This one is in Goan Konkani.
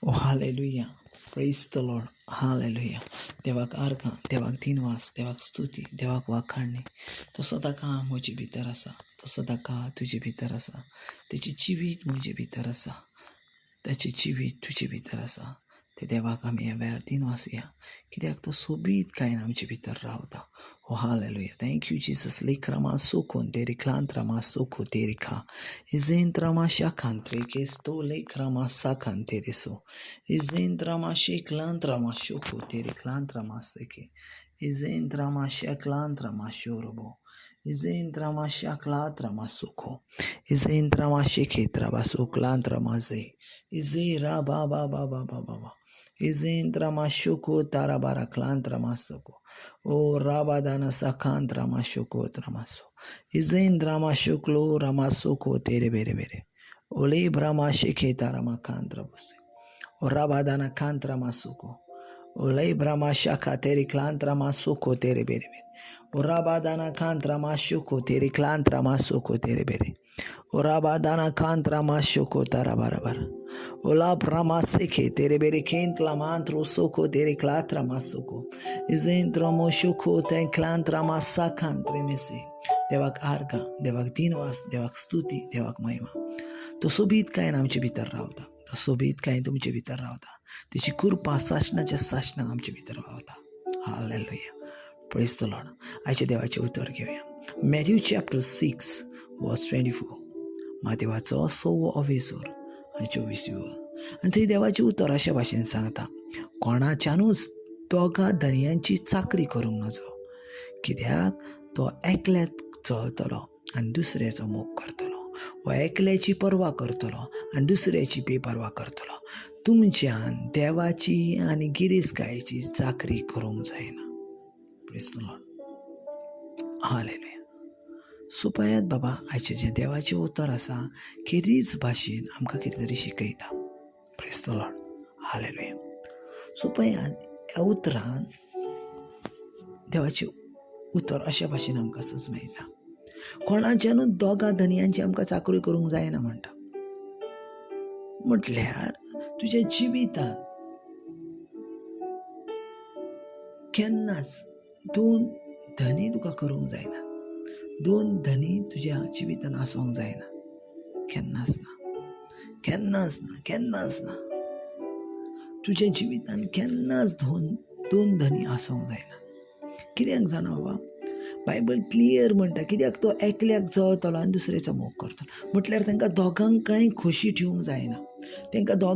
O hallelujah, praise the Lord, hallelujah. देवाक आर्गां, देवाक दिनवास, देवाक स्तुती, देवाक वाखाणणी. तो सदांकाळ म्हजे भितर आसा, तो सदांकाळ तुजे भितर आसा. तेचें जिवीत म्हजे भितर आसा, ताचें जिवीत तुजे भितर आसा. ते देवाक आमी ह्या वेळार दिनवासया, कित्याक तो सोबीतकायेन आमचे भितर रावता. ओ hallelujah, thank you Jesus. लेक्रमा सोकोन तेरी क्लांत्रमा सोको तेरी खा इजेंत्रमा शाखांत्रे केस्तो लेक्रमा साखांतेरे सो इजेंत्रमा शेक्लांत्रमा शोको तेरी क्लांत्रमा सेके इजेंत्रमा शेक्लांत्रमा शोरबो इजेंत्रमा शाक्लात्रमा सोको इजेंत्रमा शेखेत्रा सोक्लांत्रमा जे इजे रा बा बा बा बा बा बा बा इजेंत्रमा शोको ताराबारा क्लांत्रमा सोको ओ राबादाना साखांत्रमा शोको त्रामासो इजेंद्रमा शुक्लो रमासोको तेरे बेरे बेरे ओले ब्रह्मा शेखे तारमा कांत्रा बोसे ओ राबादाना कांत्रा मासुको ओले ब्रह्मा शाखा तेरे क्लांत्रा मासुको तेरे बेरे बेरे ओ राबादाना कांत्रा माशुको तेरे क्लांत्रा मासुको तेरे बेरे ओ राबादाना कांत्रा माशुको तारा बारा बारा ओला ब्रह्मा सेखे तेरे बेरे केंतला mantra soko तेरे क्लात्रा मासुको इजेंद्र मोशुको ते क्लांत्रा मासा कांत्रे मेसे. देवाक आर्गां, देवाक दिनवास, देवाक स्तुती, देवाक महिमा. तो सोबीतकायेन आमचे भितर रावता, तो सोबीतकायेन तुमचे भितर रावता. तेची कृपा सासणाच्या सासणाक आमचे भितर रावता. हालेलुया, प्रेज the Lord. आयच्या देवाचें उतर घेवया. Matthew chapter 6 verse 24, मातेवाचो सवो अवेजोर आनी 24 वळ. आनी थंय देवाचें उतर अशा भाशेन सांगता, कोणाच्यानूच दोगां धनयांची चाकरी करूंक नजो, कित्याक तो एकल्याक चळतलो आनी दुसऱ्याचो मोग करतलो, वा एकल्याची पर्वा करतलो आनी दुसऱ्याची बेपर्वा करतलो. तुमच्यान देवाची आनी गिरेस्तकायेची चाकरी करूंक जायना. Praise the Lord, hallelujah. So पळयात बाबा, आयचें जें देवाचें उतर आसा, खेरीज भाशेन आमकां कितें तरी शिकयता. Praise the Lord, hallelujah. So पळयात, ह्या उतरान देवाचें उतर अशा भाशेन आमकां सजमयता, कोणाच्यानूच दोगां धनयांची आमकां चाकरी करूंक जायना म्हणटा. म्हटल्यार तुज्या जिवितांत केन्नाच दोन धनी तुका करूंक जायना. दोन धनी तुज्या जिवितांत आसूंक जायना, केन्नाच ना, केन्नाच ना, केन्नाच ना. तुज्या जिवितांत केन्नाच दोन दोन धनी आसूंक जायना. कित्याक जाणा बाबा? बायबल क्लियर म्हणटा, कित्याक तो एकल्याक जळतलो आनी दुसऱ्याचो मोग करतलो. म्हटल्यार तांकां दोगांकय खोशी ठेवूंक जायना, तांकां दोगांक